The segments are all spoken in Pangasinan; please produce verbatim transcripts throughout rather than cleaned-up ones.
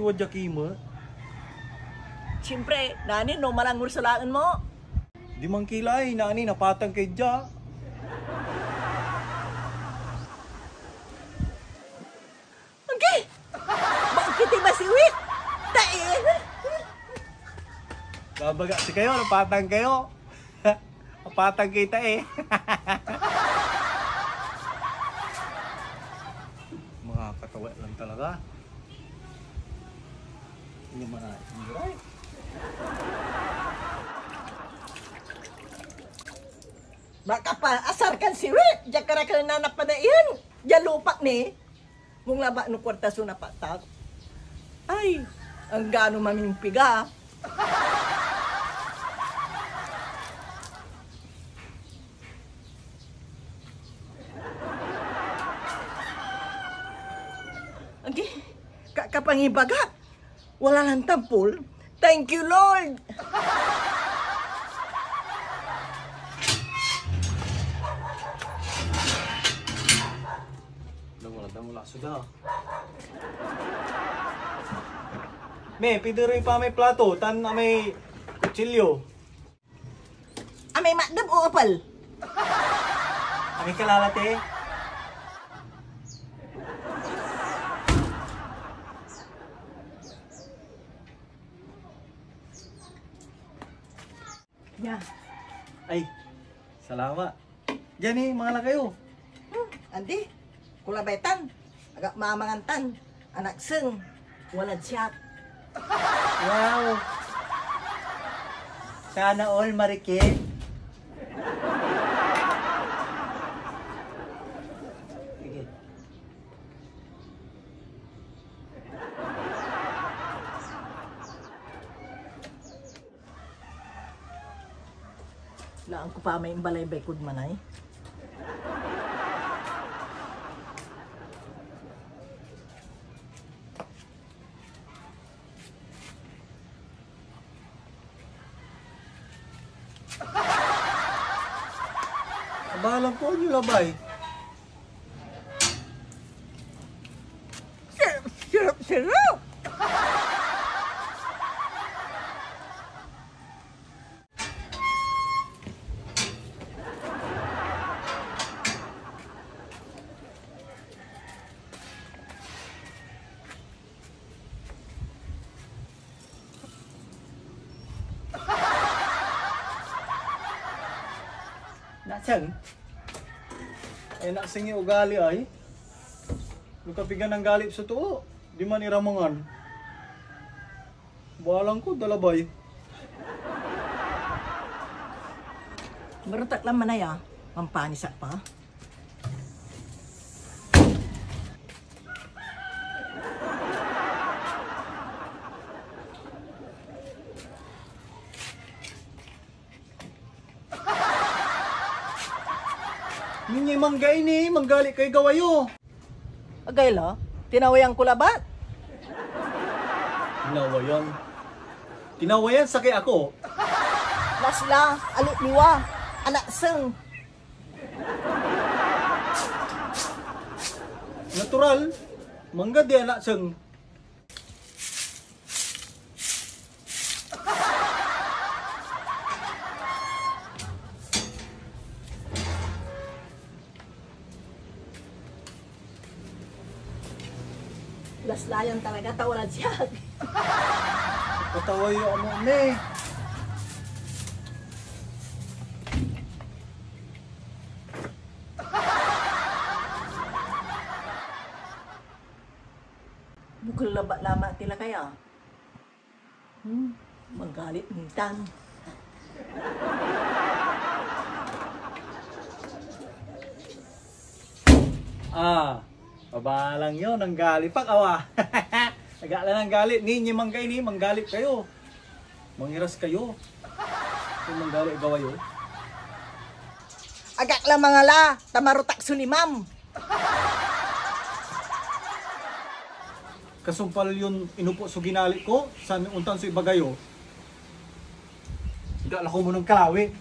Wadya ki met. Siyempre, nani no malangor so laen mo. Diman ki la, nani napatang kay dia. Okay. Bakit iba si Wit? Tae. Babaga si kayo, napatang kayo. Apatag kita eh. Mga katawa lang talaga. Hindi man ay, hindi ay. Makapaasar kan siwit, diyan ka na kananap na iyan. Diyan lupak ni. Kung laba no kwarta so napatak. Ay, anggano mamimpiga. Agi, ka-, kapangibaga. Wala lan tampol. Thank you, Lord! Dangol, dangol, aso da. Me, pidiri pa may plato, tan amay kutsilyo. Amay matdeb o apel? Amay kalalati. Ya. Ay, salamat. Diyan eh, mga lakayo. Hmm, andi. Kulabay tan. Agak mamangan tan. Anak seng. Walad siak. Wow! Sana all, Marikin. Sige. Laan ko pa may imbalaybay kod manay. Abalang ko nyo labay. Sirap, sirap, sirap! Naseng? Ay, naseng yung ugali ay. No kapigan ng galip sa too, di man iramangan. Balang ko, dalabay. Marutak lang manaya, mampanisak pa. Ninya mangga ini, manggali kay gawa yo. Agay la, tinawayan ko labat. Tinawayan? Tinawayan sakey ako. Lasla, alit liwa, anak seng. Natural, mangga di anak seng. Laslayan talaga, ta walad siak. Patawa yo, amo, ne. Bukel labat laman tila kaya. Hmm, manggalit mintan. Ah, pabalang yo, nanggalip ak, awa. Agak la nanggalip, ni, ni manggay ni, manggalip kayo. Mangiras kayo. Kung manggalip gawa yo. Agak la mangala, ta marutak so limam. Kasumpal yon inupo so ginali ko, san ontan so ibaga yo. Igala ko mo ng kalawi.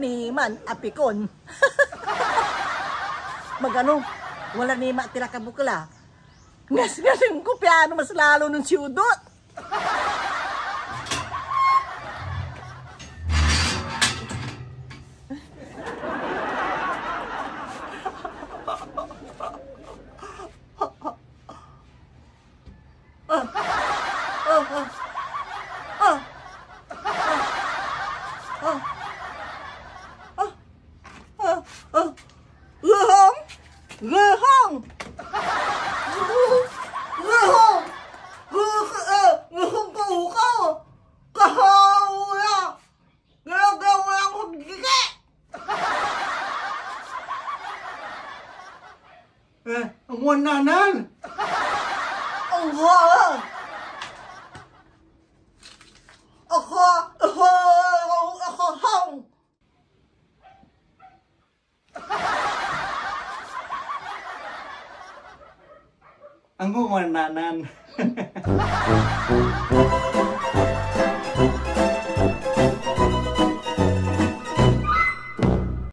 Ni man, apikon. Magano? Wala ni ma tira kabukel, a. Ngasngasen ko piano mas lalo nen si Udot. Gehong! Gehong! Gehong! Gehong! Gehong ko ukaw! Kahaw ya! Gehong! Gehong! Eh, ang wananan! Ang wa-, ako, ako, ako, ako, ang wananan.